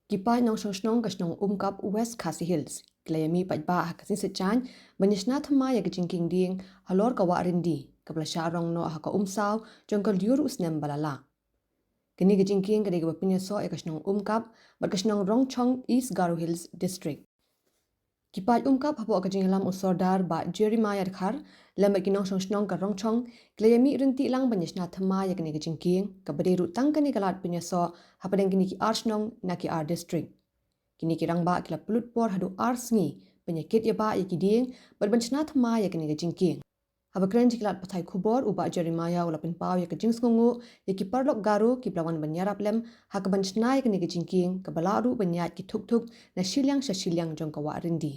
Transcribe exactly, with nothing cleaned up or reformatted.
Ki paid nongshong shnong ka shnong Umkap, West Khasi Hills, ki la ïamih paidbah ha ka sngi Saitjaiñ ban ïa shna thymmai ïa ka jingkieng dieng halor ka wah Ryndi, kaba la shah rong noh ha ka umsaw jong ka lyiur u snem ba la lah. Kane ka jingkieng ka dei kaba pynïasoh ïa ka shnong Umkap bad ka shnong Rongchong, East Garo Hills District. Ki paid Umkap hapoh ka jingïalam u Sordar Bah Jeremiah Dkhar lem bad ki nongshong shnong ka Rongchong, ki la ïamih ryntih lang ban ïa shna thymmai ïa kane ka jingkieng, kaba dei ruh tang kane ka lad pynïasoh hapdeng kine ki ar shnong na ki ar district. Kine ki rangbah ki la pynlut por haduh ar sngi ban ïa kit ïa bah ïa ki dieng bad ban shna thymmai ïa kane ka jingkieng. Haba kren sha ki lad pathai khubor, u Bah Jeremiah u la pynpaw ïa ka jingsngewnguh ïa ki paralok Garo kiba la wan ban ïarap lem ha kaban shna ïa kane ka jingkieng, kaba lah ruh ban ïaid ki thuk thuk na shiliang sha shiliang jong ka wah Ryndi.